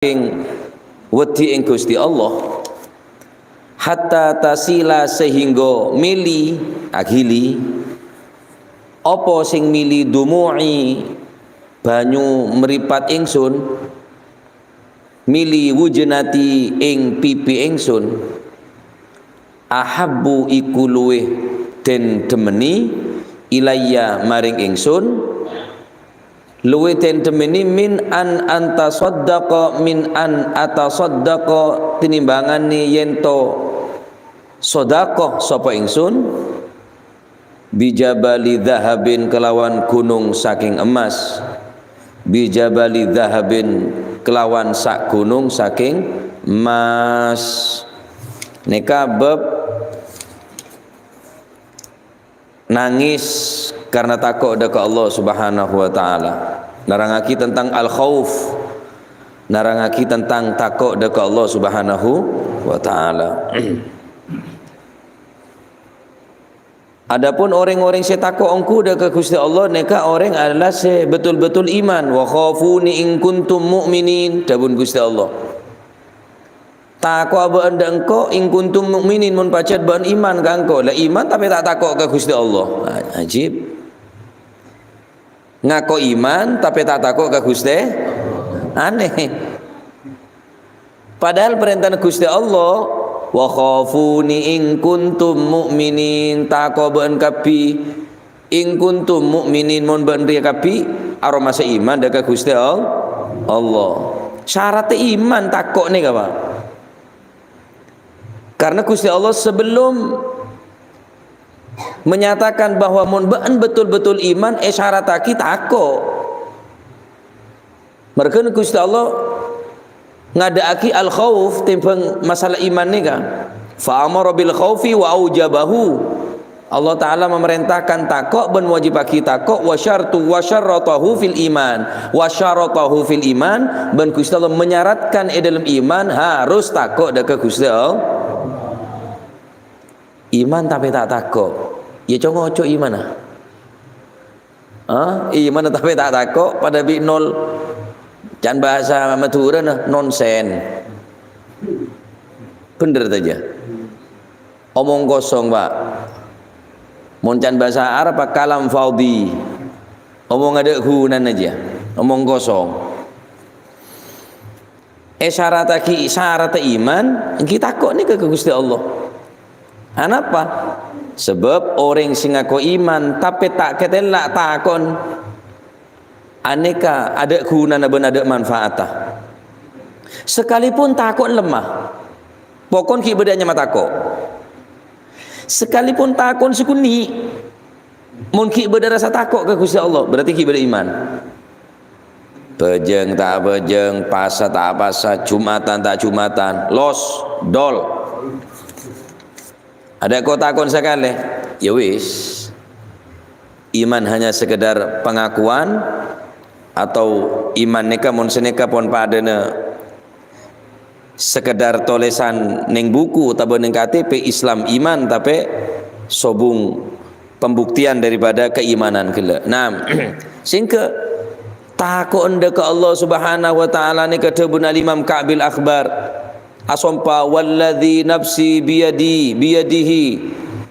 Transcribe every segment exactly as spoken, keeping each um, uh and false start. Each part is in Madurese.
saking wedi ing Gusti Allah, hatta tasila sehingga mili, aghili, apa sing mili dumu'i, banyu mripat ingsun, mili wujnati ing pipi ingsun, ahabbu iku luwih den dhemeni ilayya maring ingsun, luwih den dhemeni min an antasaddaqa, min an atasaddaqa, tinimbangane yen to sedekah sapa ingsun, bijabali dzahabin kelawan gunung saking emas, bijabali dzahabin kelawan sak gunung saking emas. Neka bab nangis karena tako' dha' ka Allah Subhanahu wa Ta'ala. Nerrangngagi tentang al-khauf. Nerrangngagi tentang tako' dha' ka Allah Subhanahu wa Ta'ala. Adapun orèng-orèng sè tako' ongghu dha' ka Ghustè Allah nèka orèng adalah sè betul-betul iman. "Wa khafuni in kuntum mu'minin," dhâbuna Ghustè Allah. "Tako'a bâ'ân dha' engko' in kuntum mu'minin, mon pajhât bâ'ân iman ka engko'." Lah iman tapè ta' tako' ka Ghustè Allah. Nah, ajib. Ngako iman, tapè ta' tako' ka Ghustè. Aneh. Padahal parèntana Ghustè Allah, "Wa khafuni in kuntum mu'minin." Tako' bâ'ân kabbhi. "In kuntum mu'minin," mon bâ'ân rèya kabbhi aromasa iman dha' ka Ghustè All-, Allah. Syaratnya iman tako' nèka, Pak. Karena Ghustè Allah sebelum menyatakan bahwa mon bâ'ân betul-betul iman, èsyarataghi tako'. Merghâna Ghustè Allah ngadhâ'âghi al-khauf tèmbhâng masalah iman nèka. "Fa amara bil khaufi wa aujabahu." Allah Ta'ala mamarèntahkan tako' bân mowajibaghi tako', wa syartu, wa syaratahu fil iman. Wa syaratahu fil iman, bân Ghustè Allah menyaratkan è dâlem iman harus tako' dha' ka Ghustè Allah. Iman tapè ta' tako'. Yâ co-ngoco imanna. Ah, iman tapè ta' tako', padâ bi' nol. Can bhâsa Madhurâna, nonsen. Bhender ta' jâ? Omong kosong, Pak. Mon can bhâsa Arab, kalam fadhi. Omong adâ' ghunana jâ. Omong kosong. Èsyarataghi syarat iman, èngghi tako' nèka ka Ghustè Allah. Anapa? Sabâb orèng sè ngako iman, tapè ta' katella' tako'na, anèka adâ' ghunana bân adâ' manfaatta. Sakalipun tako'na lemma, pokon ghi' bâdâ nyama tako'. Sakalipun tako'na sakonè', mon ghi' bâdâ rasa tako' ka Ghustè Allah, berarti ghi' bâdâ iman. Bhâjâng ta' bhâjâng, pasa ta' pasa, Jumatan ta' Jumatan, los, dol. Adâ' ko-, tako'na sakalè, ya wis. Iman hanya sekedar pengakuan, atau iman nèka mon sanèka pon padâna sekedar tolesan neng buku otabâ neng K T P Islam iman, tapè sobung pembuktian daripada keimanan ghellâ'. Nah, sehingga tako' endâ' ka Allah Subhanahu wa Ta'ala nèka dhâbuna Al-Imam Ka'bil Akhbar. Asompa, "Walladzi nafsi biyadi, biyadihi."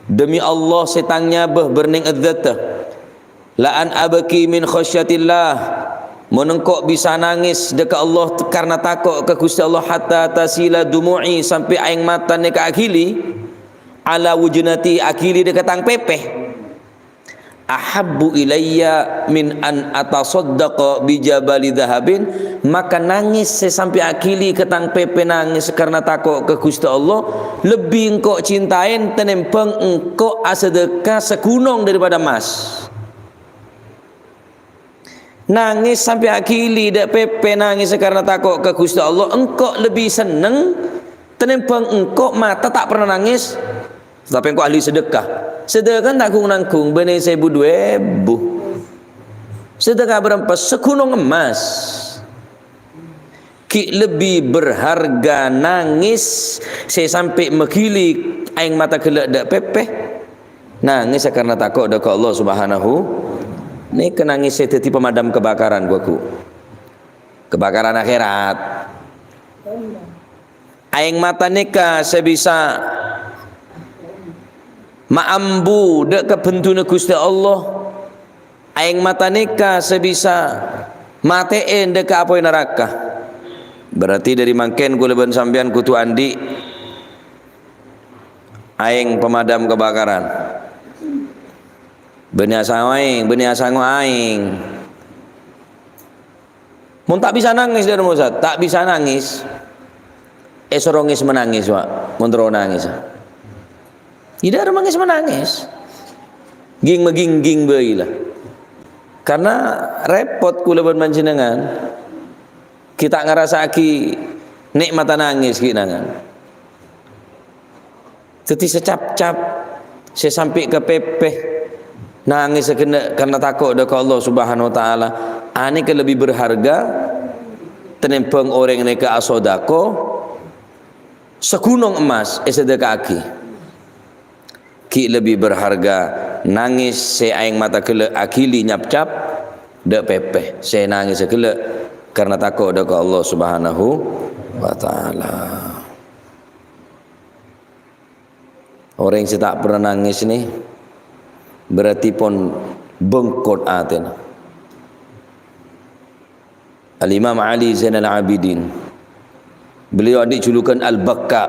Demi Allah sè tang nyabâ bârnèng adzatta. "La an abki min khasyatillah." Mon engko' bisa nangès dâ' ka Allah t-, karna tako' ka Ghustè Allah, "hatta tasila dumu'i," sampè' aèng mata nèka aghili, "ala wujnati," aghili dâ' ka tang pèpè. "Ahabbu ilayya min an atasaddaqa bi jabali dzahabin," maka nangès sè sampè' aghili ka tang pèpè nangès karna tako' ka Ghustè Allah, lebbi engko' cintaè tènèmbhâng engko' asadhâka saghunong daripada emmas. Nangès sampè' aghili dâ' pèpè nangès karna tako' ka Ghustè Allah, engko' lebbi senneng tènèmbhâng engko' mata ta' pernah nangès, tapè engko' ahli sedekah. Sedekah ta' ghung-nangghung, bânnè saèbu duwâ èbu. Sedekah bârâmpa? Saghunong emmas. Ghi' lebbi berharga nangès sè sampè' maghili aèng mata ghellâ' dâ' pèpè. Nangès karna tako' dâ' ka Allah Subhanahu. Nèka nangès sè dhâddhi pemadam kebakaran, ghu-, ghu. Kebakaran akhirat. Aèng mata nèka sè bisa maambu dâ' ka bhenduna Ghustè Allah. Aèng mata nèka sè bisa matè'è dâ' ka apoy naraka. Berarti dâri mangkèn kaulâ bân sampèyan kodhu andi' aèng pemadam kebakaran. Bânnè asango aèng, bânnè asango aèng. Mon ta' bisa nangès, dâ' remma, Ustaz, ta' bisa nangès. Èsoro ngès-manangès, Pak. Mon terro nangès. Iyâ, dâ' remma ngès-manangès. Ging-magingging bhâi la. Karna repot kaulâ bân panjhennengngan. Ghi' ta' ngarassa'aghi nè'matta nangès ghi' nangan. Dhâddhi sacapcap sè sampè' ka pèpè nangès saghellâ' karna tako' dâ' ka Allah Subhanahu wa Ta'ala, anèka lebbi berharga tènèmbhâng orèng nèka asodako saghunong emmas èsadhâka'aghi. Ghi' lebbi berharga nangès sè aèng mata ghellâ' aghili nyapcap dâ' pèpè sè nangès saghellâ' karna tako' dâ' ka Allah Subhanahu wa Ta'ala. Orèng sè ta' pernah nangès nè, berarti pon bengkot atèna. Al-Imam Ali Zainal Abidin, beliau andi' julukan Al-Bakka,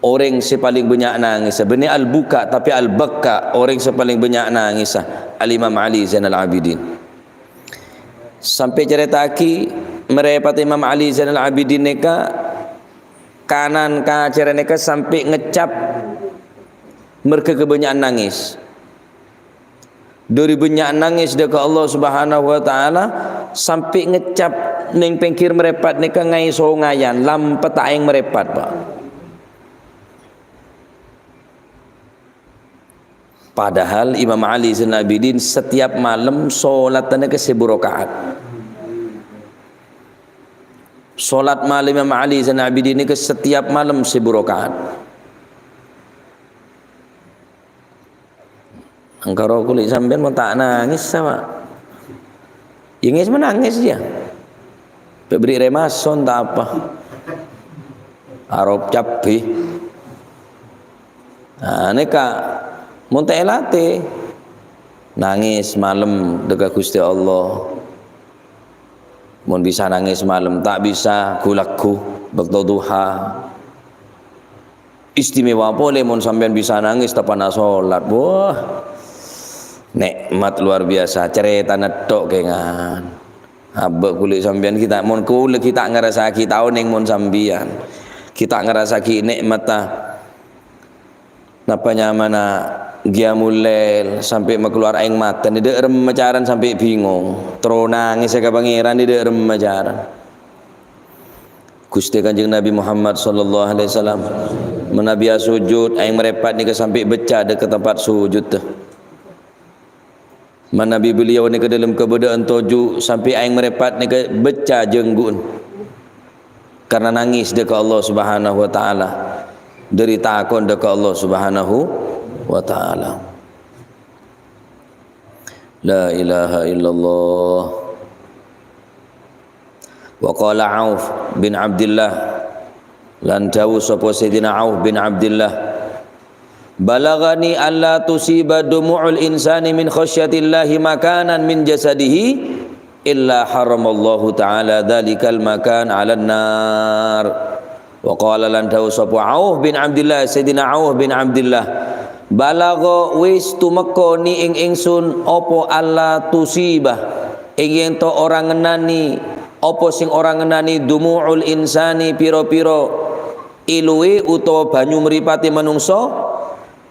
orèng sè palèng bânnya' nangès. Bânnè Al-Buka, tapè Al-Bakka, orèng sè palèng bânnya' nangès, Al-Imam Ali Zainal Abidin. Sampè' carèta'aghi, marèpad Imam Ali Zainal Abidin nèka, kanan kacèrra nèka sampè' ngècap marghâ kabânnya'an nangès. Dâri bânnya'an nangès dâ' ka Allah Subhanahu wa Ta'ala, sampè' ngècap neng pèngghir marèpad nèka ngaè-songayân, lampetta aèng marèpad, Pak. Padahal Imam Ali Zainal Abidin setiap malem sholat nèka seribu rakaat. Sholat malem Imam Ali Zainal Abidin nèka setiap malem seribu rakaat. Engkaro kulâ sampèyan mon ta' nangès, Pak. Yâ, ngès manangès, yâ. Pèbri' remason ta' apa. Arop cabbhi. Nah, nèka, mon ta' èlatè, nangès malem dâ' ka Ghustè Allah. Mon bisa nangès malem, ta' bisa ghu-lagghu bâkto duha. Istimewa polè mon sampèyan bisa nangès teppa'na sholat. Wah, nè'mat luar biasa. Carètana tho' kèngan. Abâ' kulâ sampèyan ghi' ta', mon kulâ ghi' ta' ngarassa'aghi ta' onèng mon sampèyan. Ghi' ta' ngarassa'aghi nè'matta. Napa nyamana qiyamul lail sampè' makalowar aèng mata, nè dâ' remma carana sampè' bingong. Terro nangès ka Pangèran, nè dâ' remma carana. Ghustè Kanjeng Nabi Muhammad sallallahu alaihi wasallam, manabi asojud, aèng marèpad nèka sampè' becca dâ' ka tempat sojudda. Manabi beliau nèka dâlem kabâdâ'ân toju' sampè' aèng marèpad nèka becca jhânggu'na. Karna nangès dâ' ka Allah Subhanahu wa Ta'ala. Dâri tako' dâ' ka Allah Subhanahu wa Ta'ala. La ilaha illallah. Wa qala Auf bin Abdillah, lan dhâbu sapa Sayyidina Auf bin Abdillah, "Balaghani alla tusiba dumu'ul insani min khasyatillahi makanan min jasadihi illa harramallahu ta'ala dzalikal makan 'alan nar." Wa qala lan dhâbu sapa Auf bin Abdillah, Sayyidina Auf bin Abdillah, "Balagha wis tumeka ni ing ingsun apa alla tusiba, ing yen to ora ngenani apa sing ora ngenani dumu'ul insani pira-pira iluwe utawa banyu mripate manungsa,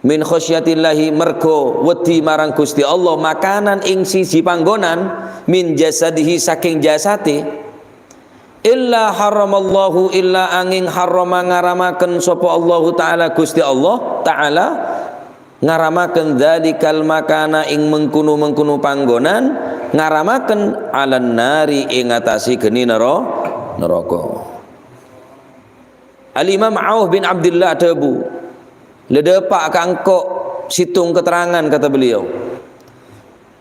min khasyatillahi merga wedi marang Gusti Allah, makanan ing siji panggonan min jasadihi saking jasate." Illa harramallahu, illa anging harrama ngaramaken sapa Allahu Ta'ala, Gusti Allah Ta'ala ngaramaken dzalikal makana ing mengkono-mengkono panggonan, ngaramaken 'alan nari ing atase geni nero-, neraka. Al-Imam Auf bin Abdillah dhâbu, "La dâpa' ka engko' settong keterangan," kata beliau.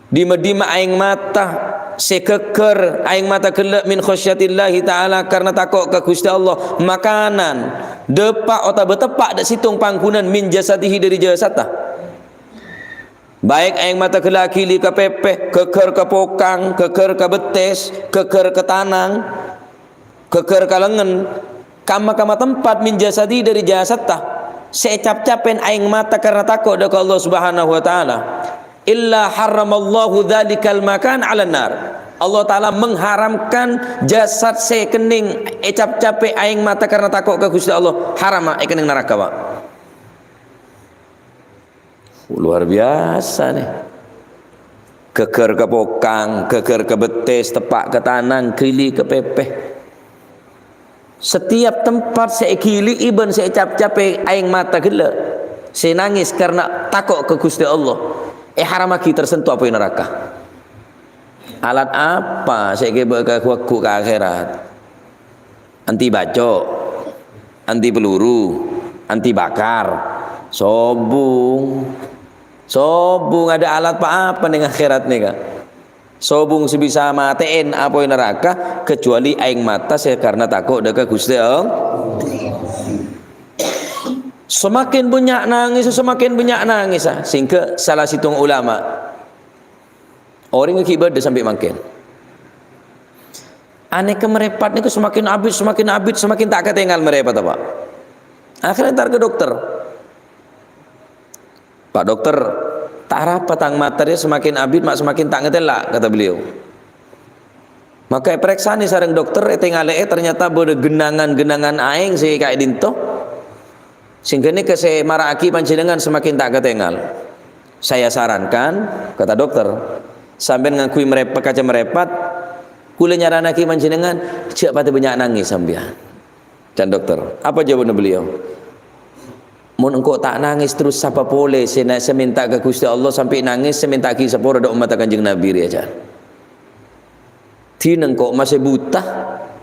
"Dimma-dimma aeng mata Sè ghâggâr aèng mata ghellâ' min khasyatillahi ta'ala, karna tako' ka Ghustè Allah. Makanan, dâpa' otabâ teppa' dâ' sèttong pangghuna'an min jasadihi, dâri jasadda. Baik aèng mata ghellâ' aghili ka pèpè, ghâggâr ka pokang, ghâggâr ka bettès, ghâggâr ka tanang, ghâggâr ka lengngen, kamma-kamma tempat min jasadi dâri jasadda, sè ècap-capèn aèng mata karna tako' dâ' ka Allah Subhanahu wa Ta'ala, illa harramallahu dzalikal makan 'alan nar. Allah Ta'ala mengharamkan jasad sè kennèng ècap-capè aèng mata karna tako' ka Ghustè Allah, harama èkennèng naraka, Pak. Luar biasa, nè. Ghâggâr ka pokang, ghâggâr ka bettès, teppa' ka tanang, ghili ka pèpè. Setiap tempat sè èghili'i bân sè ècap-capè aèng mata ghellâ', sè nangès karna tako' ka Ghustè Allah, èharamaghi tersentuh apoy naraka. Alat apa sè èghibâ ka ghu-, ghu ka akhèrat? Anti baco', anti peluru, anti bakar. Sobung. Sobung, adâ' alat pa-apa neng akhèrat nèka. Sobung sè bisa matè'è apoy naraka, kecuali aèng mata sè karna tako' dâ' ka Ghustè Allah. Semakin bânnya' nangès, semakin bânnya' nangès, ah. Sehingga salah sèttong ulama, orèng ghi' bâdâ sampè' mangkèn. Anèka marèpat nèko semakin abit, semakin abit, semakin ta' katèngal marèpat, Pak. Akhirnya entar ka dokter. "Pak Dokter, ta' arapa tang mata rèya semakin abit, ma' semakin ta' ngatèla'," kata beliau. Maka èparèksanè sareng dokter, ètèngalè'è, ternyata bâdâ gennangan-gennangan aèng sè ka'dinto, sehingga nèka sè mara'aghi panjhennengngan semakin ta' katèngal. "Saya sarankan," kata dokter, "sampèyan ngangghuy marèp-, kaca marèpat, kulâ nyarannaghi panjhennengngan, jhâ' padâ bânnya' nangès sampèyan." Can dokter. Apa jawabannya beliau? "Mon engko' ta' nangès terros sapa polè sè na-, sè mènta ka Ghustè Allah sampè' nangès, sè mènta'aghi sapora dâ' ommatta Kanjeng Nabi rèya, can. Dina engko' masè buta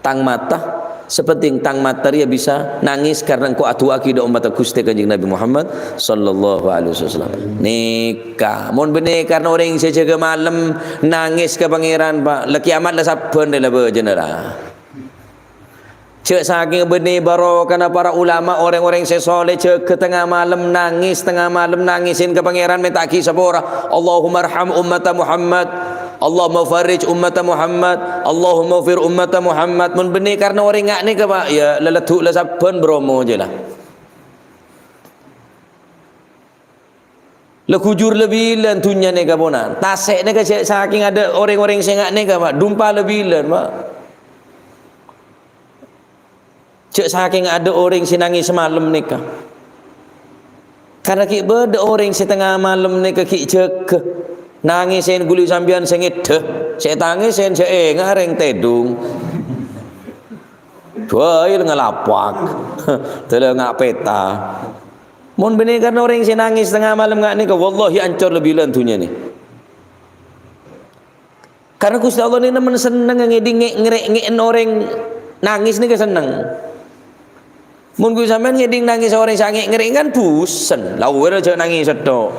tang mata, sè pentèng tang mata rèya bisa nangès karna engko' adu'aaghi dâ' ommatta Ghustè Kanjeng Nabi Muhammad sallallahu alaihi wasallam." Nèka, mon bânnè karna orèng sè jâgâ malem nangès ka Pangèran, Pak, la kiamat la sabbhân rè la bâjâna ra. Jhâ' sakèng bânnè barokana para ulama, orèng-orèng sè soleh, jâgâ tengnga malem nangès, tengnga malem nangèsèn ka Pangèran, mènta'aghi sapora. "Allahummarham ummata Muhammad. Allahumma farrij ummata Muhammad. Allahummaghfir ummata Muhammad." Mon bânnè karna orèng nga' nèka, Pak, ya, la leddhu' la sabbhân bromo jâ la. La ghujur la bilân dhunnya nèka ponan. Tasè' nèka jhâ' sakèng adâ' orèng-orèng sè nga' nèka, Pak. Dumpa la bilân, Pak. Jhâ' sakèng adâ' orèng sè nangès malem nèka. Karna ghi' bâdâ orèng sè tengnga malem nèka ghi' jâgâ. Nangèsèn ghuli sampèyan sè ngèdhâ. Sè tangèsèn sè enga' rèng tèdung. Bhâi la ngalapak. Dâlâ nga' pèta. Mon bânnè karna orèng sè nangès tengnga malem nga' nèka, wallahi ancor la bilân dhunnyana. Karna Ghustè Allah nèka nemmen senneng ngèdhing nge-, ngerè'-, ngerè'èn orèng nangès nèka senneng. Mon ghu sampèyan ngèdhing nangès orèng sè angè'-ngerè'è kan bhusen. La, ower jhâ' nangès sèttong.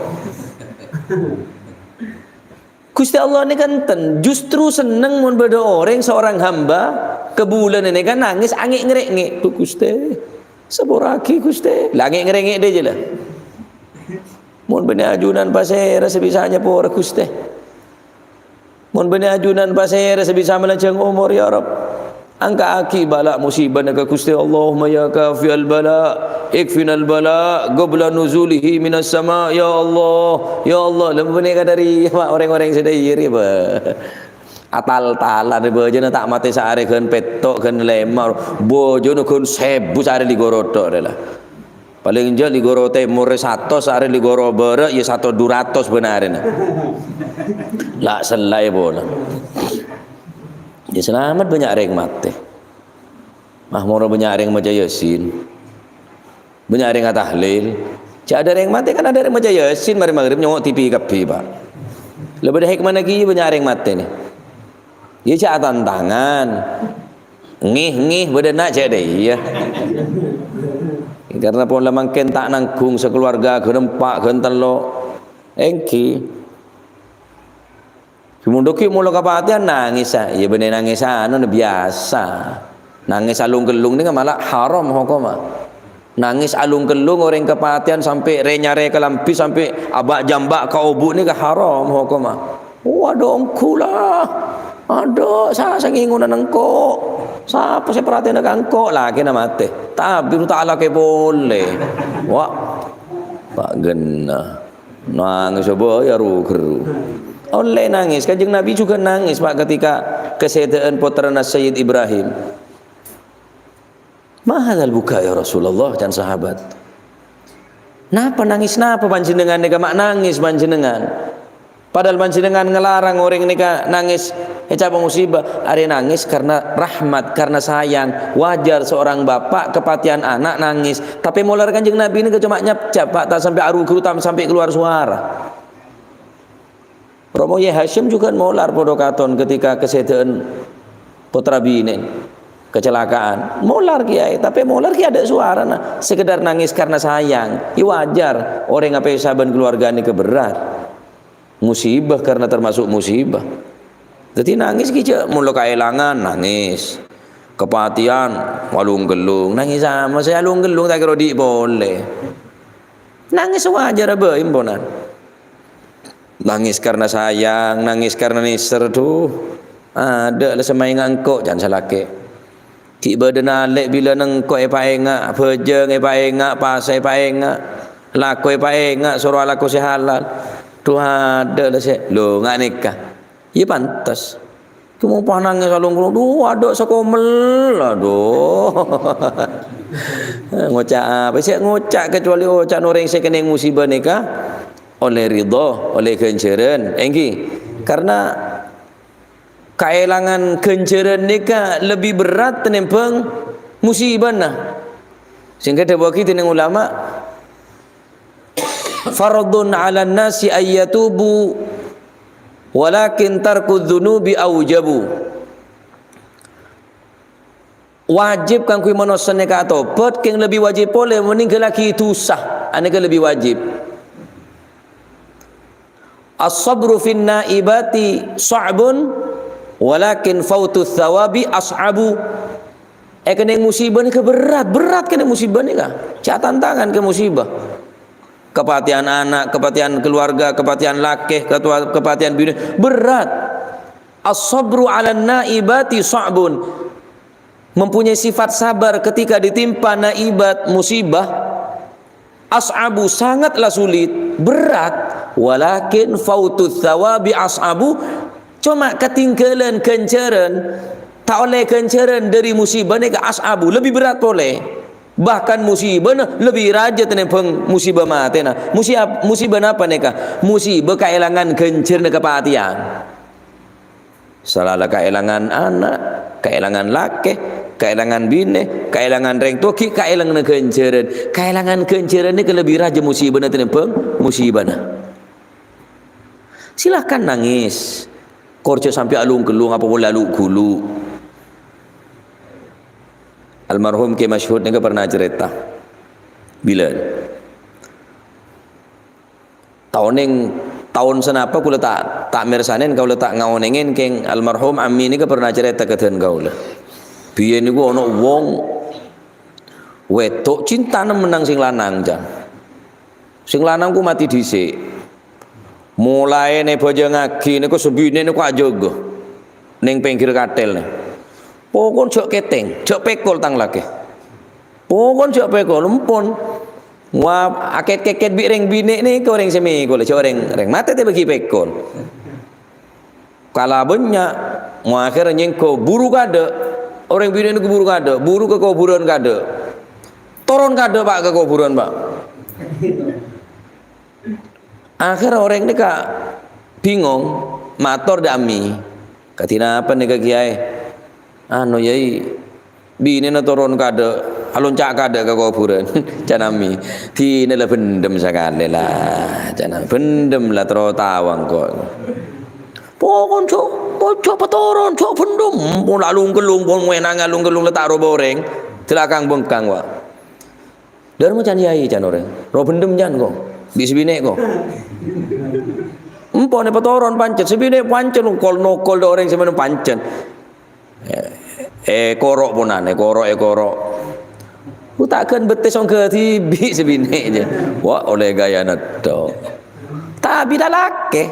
Ghustè Allah nèka enten, justru senneng mon bâdâ orèng seorang hamba kabulâna nèka nangès angè'-ngerè'è. "Dhu Ghustè, sapora'aghi, Ghustè." La angè'-ngerè'è dhâjâ la. Mon bânnè ajunan pasèra sè bisa nyapora, Ghustè? Mon bânnè ajunan pasèra sè bisa malajâng omor, ya Rabb? Angka'aghi bâlâ' musibana ka Ghustè. Allahumma ya kafiyal bala, ikfinal bala, qabla nuzulihi minas sama. Ya Allah, ya Allah, la bânnè kadâri, Pak, orèng-orèng sè dhâjâ rèya, Pak. Atal-talan bhâjâna ta' matè saarè ghân pètto', ghân lèma', bhâjâna ghân sèbu saarè li ghârâ tho' rè la. Palèng jhâ' li ghârâ tèmor rè satos, saarè li ghârâ bârâ' ya satos du ratos bân arèna. La' sellaè polè. Ya salamet bânnya' rèng matè. Mah moro bânnya' rèng maca Yasin. Bânnya' rèng atahlil. Jhâ' adâ' rèng matè kan adâ' rèng maca Yasin, marè maghrib nyongngo' T V kabbhi, Pak. La bâdâ hikmana ghi' bânnya' rèng matè nè. Iyâ jhâ' atantangan. Ngèh-ngèh bâdâ na' jhâ' dâ' iyâ. Karna pola mangkèn ta' nangghung sakalowarga ghân empa' ghân tello'. Èngghi. Cuma dhâggi' molo kapatèyan nangès, ah. Iyâ bânnè nangès anu, biyasa. Nangès alung-kellung nèka malah haram hokomma. Nangès alung-kellung orèng kapatèyan sampè' rè-nyarè kalambhi, sampè' aba'-jamba' ka obu' nèka haram hokomma. Oh, adhu ongghu la. Adhu, sa-, sè ngèngona engko'. Sapa sè parhatèna ka engko'? Lakèna matè. Tabir ta' lakè polè. Wa'. Pa' ghenna. Nangès bhâi ru-gherru. Ollè nangès. Kanjeng Nabi juga nangès, Pak, ketika kasèdhâ'ân pottrana Sayyid Ibrahim. "Ma hadzal buka, ya Rasulullah?" can sahabat. "Napa nangès, napa panjhennengngan nèka ma' nangès panjhennengngan?" Padahal panjhennengngan nglarang orèng nèka nangès, ècapa' musibah. Arè nangès karena rahmat, karena sayang. Wajar seorang bapak kepatèyan ana' nangès. Tapè molar Kanjeng Nabi nèka coma nyapcap, Pak, ta' sampè' aru-gru, ta' sampè' kalowar sowara. Romo Yè Hasyim juga molar padâ katon ketika kasèdhâ'ân pottra binè' kecelakaan. Molar kèyaè, tapè molar kèyaè adâ' sowarana. Sekedar nangès karena sayang. Yâ wajar, orèng apèsa bân keluarga nèka berrâ'. Musibah karena termasuk musibah. Dhâddhi nangès ghi' jhâ' molo kaèlangan, nangès. Kapatèyan, alung-kellung, nangès sama, sè alung-kellung ta' kèra odi' polè. Nangès wajar bhâi, emponan. Nangès karena sayang, nangès karena nèser, duh. Adâ' la sè maènga' engko', can salakè. Ghi' bâdâna alè' bilâna engko' èpaènga', bhâjâng èpaènga', pasa èpaènga', lako èpaènga', soro alako sè halal. Duh, adâ' la sè, lho, nga' nèka. Iyâ pantes. Cuma panangès alung-kellung, duh, adâ' sakomel, aduh. Ngoca' apa? Sè ngoca' kecuali oca'na orèng sè kennèng musibah nèka ollè ridho, ollè ghânjhârân. Èngghi, karena kaèlangan ghânjhârân nèka lebbi berrâ' tènèmbhâng musibana. Sehingga dhâbuwaghi dèning ulama, "Fardhun 'alan nasi ayyatubu, walakin tarku dzunubi aujabu." Wajib kaangghuy manossa nèka atobhât, kèng lebbi wajib polè ningghâllaghi dhusa. Anèka lebbi wajib. "As-sabru fin naibati sha'bun, walakin fautus tsawabi as'abu." Èkennèng musibah nèka berrâ', berrâ' kennèng musibah nèka. Ca' tantangan ka musibah. Kapatèyan ana', kapatèyan keluarga, kapatèyan lakè, ketua-, kapatèyan binè, berrâ'. "As-sabru 'alan naibati sha'bun." Mempunyai sifat sabar ketika ditimpa naibat musibah, as'abu, sangatlah sulit, berat, walakin fautus tsawabi as'abu, coma katinggalan ganjaran, ta' ollè ganjaran dhâri musibah nèka as'abu, lebbi berrâ' polè. Bahkan musibana lebbi rajâ tènèmbhâng musibah matèna. Musi-, musibah napa nèka? Musibah kaèlangan ganjaranna kapatèyan. Sala la kaèlangan ana', kaèlangan lakè, kaèlangan binè, kaèlangan rèng towa, ghi' kaèlanganna ganjaran. Kaèlangan ganjaran nèka lebbi rajâ musibana tènèmbhâng musibana. Silakan nangis. Kor jhâ' sampè' alung-kellung apa polè alu'-ghulu'. Almarhum Kè Masyhud nèka pernah carèta. Bilân. Taonèng, taon sanapa kaulâ ta', ta' mèrsanè, kaulâ ta' ngaonèngè, kèng almarhum Ammi nèka pernah carèta ka dân kaulâ. Biyèn nèko ana' wong wèdok cinta nemmen nang sèng lanang, can. Sèng lanang ku matè dhisik. Molaè nèbhâjângaghi nèko sè binè nèko ajâgâ neng pèngghir katèl nè. Pokon jhâ' kètèng, jhâ' pèkol tang lakè. Pokon jhâ' pèkol, empon. Wa, akèt-kèkèt bi' rèng binè' nèko rèng sè mèkol, jhâ' rèng, rèng matè tè bâgi pèkol. Kala bânnya', mo akhèr nyèngko buru kaadâ'. Orèng binè' nèko buru kaadâ', buru ka kobhurân kaadâ'. Toron kaadâ', Pak, ka kobhurân, Pak. Akhèr orèng nèka bingong, mator dâ' Ammi. "Kadhi napa nèka, Kèyaè?" "Anu, Yai, binèna toron kaadâ', alonca' kaadâ' ka kobhurân," can Ammi. "Dinah la bhendhem sakalè la," can Ammi. "Bhendhem la terro tao engko'." "Pokon jhâ', pokon jhâ' patoron, jhâ' bhendhem." Pon alung-kellung, pon mènang alung-kellung la ta' roba orèng. Dâlâkang bengkang, Pak. "Dârma can, Yai," can orèng. "Rowa bhendhem can ko. Bi' sè binè' ko." Empon èpatoron pancèn, sè binè' pancèn nokol-nokol dâ' orèng sè mènèm pancèn. Eh, èkoro' ponan, èkoro', èkoro'. Ku ta' ghân bettè songghâ dhibi' sè binè' jâ. Wah, ollè ghâjâna tho. Tabi' ta' lakè.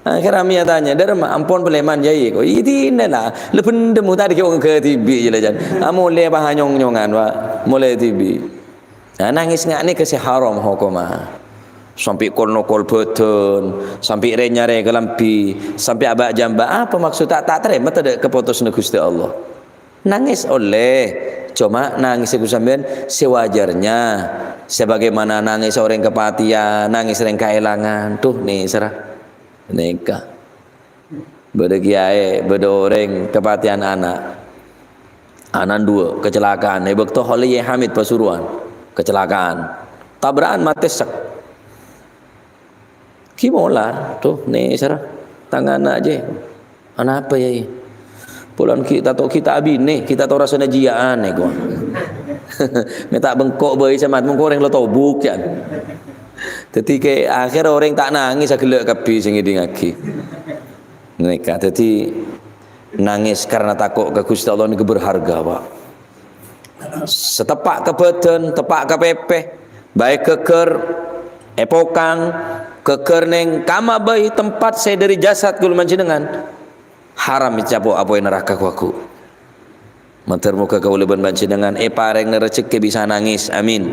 Akhèrra Mia tanya, "Dâremma ampon palèman, Yai?" Ko, "Iyâ dinah la. La bhendhem ta' dikè ongghâ dhibi' jâ la jân. Amolè apa nyong-nyongan, Pak? Molè dhibi'." Nah, nangès nga' nèka sè haram hokomma. Sampè' kol-nokol bhâdhân, sampè' rè-nyarè kalambhi, sampè' aba' jhâmbhâ'. Apa maksodda ta' tarèma tadâ' kapotosanna Ghustè Allah? Nangès ollè, coma nangès èko sampèyan sewajarnya, sebagaimana nangès orèng kapatèyan, nangès orèng kaèlangan. Duh, nèsèra. Nèka. Bâdâ kiyaè, bâdâ orèng kapatèyan ana'. Ana' duwâ', kecelakaan. È bâkto Kholil Hamid Pasuruan, kecelakaan. Tabra'an matè sèk. Ghi molar, duh, nèsèra. Tang ana' jâ. "Anapa, Yai?" "Polana ghi' ta' to, ghi' ta' abinè, ghi' ta' to rassana jiyâ'ân, èko." Mè' ta' bengko bhâi, sè mat-, mengko orèng la tobuk, yâ. Dhâddhi, kè-, akhèr orèng ta' nangès, aghellâ' kabbhi sè ngèdingngaghi. Nèka, dhâddhi, nangès karna tako' ka Ghustè Allah nèka berharga, Pak. Sè teppa' ka bhâdhân, teppa' ka pèpè, bhâi ghâgghâr èpokang, ghâgghâr neng kama bhâi tempat sè dhâri jasad kaulâ panjhennengngan, haram ècapo' apoy naraka ghu-lagghu. Mandhâr moghâ kaulâ bân panjhennengngan èparèngana rejhekkè bisa nangès. Amin.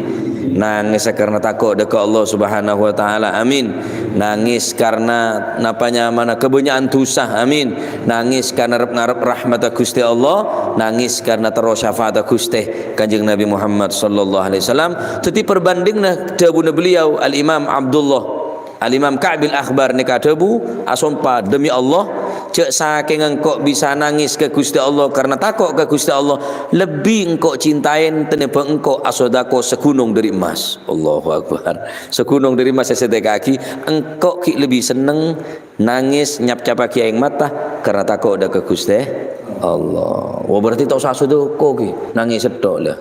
Nangès karna tako' dâ' ka Allah Subhanahu wa Ta'ala. Amin. Nangès karna napa nyamana kabânnya'an dhusa. Amin. Nangès karna ngarep-ngarep rahmatta Ghustè Allah, nangès karna terro syafaatta Ghustè Kanjeng Nabi Muhammad sallallahu alaihi wasallam. Dhâddhi, perbandinganna dhâbuna beliau, Al-Imam Abdullah, Al-Imam Ka'bil Akhbar nèka adhâbu, asompa, "Demi Allah, jâ' sakènga engko' bisa nangès ka Ghustè Allah karna tako' ka Ghustè Allah, lebbi engko' cintaèn tenèmbhâng engko' asodako saghunong dhâri emmas." Allahu Akbar. Saghunong dhâri emmas èsadheka'aghi, engko' ghi' lebbi senneng nangès nyapcappaghi aèng mata karna tako' dâ' ka Ghustè Allah. Wah, berarti ta' osa sodako ghi', nangès sètto' la.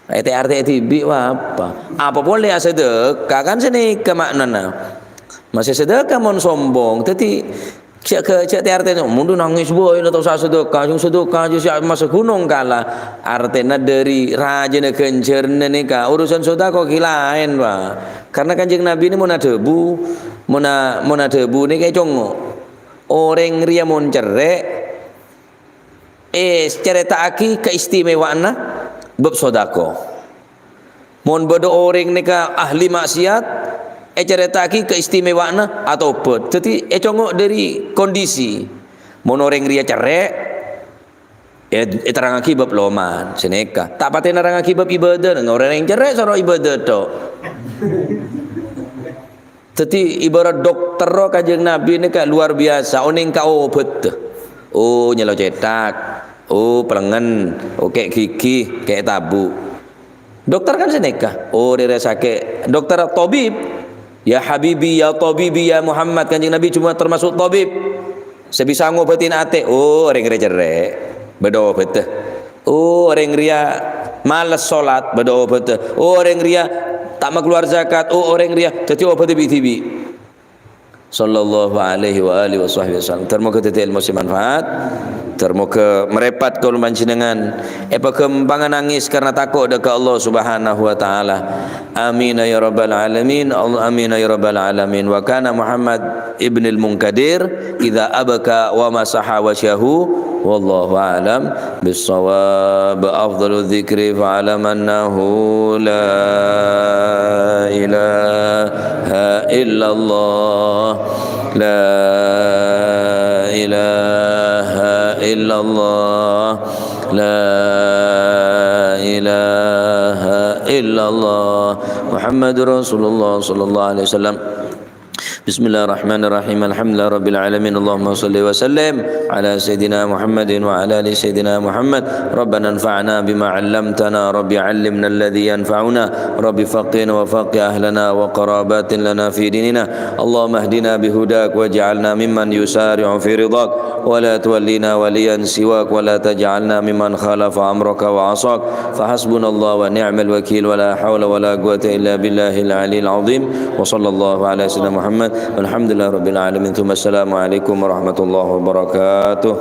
Ètè-artè dhibi' apa? Apa polè asadheka, kan sanèka ma'nana. Masè sadheka mon sombong. Dhâddhi, jâ', jâ' tè-artèna, "Mon dhu nangès bhâi la ta' osa sadheka, sè sadheka jâ' sè masa ghunong kala." Artèna dhâri rajâna ghânjhârânna nèka, urusan sodako ghi' laèn, Pak. Karna Kanjeng Nabi nè mon adhâbu, mon a-, mon adhâbu nèka ècongngo'. Orèng rèya mon cerrè', ècarèta'aghi kaistimewaanna bab sodako. Mon bâdâ orèng nèka ahli ma'siyat, ècarèta'aghi kaistimewaanna atobhât. Dhâddhi, ècongngo' dhâri kondisi. Mon orèng rèya cerrè', è-, èterrangaghi bab loman, sanèka. Ta' patè nerrangaghi bab ibadah, orèng cerrè' soro ibadah tho. Dhâddhi, ibarat dokter rowa Kanjeng Nabi nèka luar biasa, onèng ka obhât. Oh, nyèlo cèthak. Oh, plèngngen. Oh, kè' ghighi, kè' tabu'. Dokter kan sanèka. Oh, rèya sakè'. Dokter tabib. "Ya habibi, ya tabibi, ya Muhammad." Kanjeng Nabi coma termasuk tabib. Sè bisa ngobhâtin atè, oh, orèng rèya cerrè', bâdâ obhâddhâ. Oh, orèng rèya males solat, bâdâ obhâddhâ. Oh, orèng rèya ta' makalowar zakat, oh, orèng rèya dhâddhi obhâddhâ bi-dhibi'. Sallallahu alaihi wa alihi wa sahbihi wasallam. Dhâr moghâ dhâddhi èlmo sè manfaat. Dhâr moghâ marèpat kaulâ panjhennengngan èpaghâmpanga nangès karna tako' dâ' ka Allah Subhanahu wa Ta'ala. Amin ya rabbal alamin. Allah, amin ya rabbal alamin. Wa kana Muhammad ibnil Munkadir idza abka wa masaha wajhahu. Wallahu a'lam bissawab. Afdalu dzikri fa'lam annahu la ilaha illallah. La ilaha illallah. La ilaha illallah. Muhammadur Rasulullah sallallahu alaihi wasallam. Bismillahirrahmanirrahim. Alhamdulillahirabbil alamin. Allahumma shalli wa sallim ala sayyidina Muhammadin wa ala ali sayyidina Muhammad. Rabbana anfa'na bima 'allamtana. Rabbi 'allimna alladhi yanfa'una. Rabbi faqqihna wa faqqih ahlana wa qarabatin lana fi dinina. Allahumma ihdina bihudak waj'alna mimman yusari'u fi ridak. Wa la tuwallina waliyan siwak wa la taj'alna mimman khalafa amraka wa 'asak. Fa hasbunallah wa ni'mal wakil wa la haula wa la quwwata illa billahil aliyil azim. Wa sallallahu ala sayyidina Muhammad Walhamdulillahirabbil alamin. Tsumma assalamualaikum warahmatullahi wabarakatuh.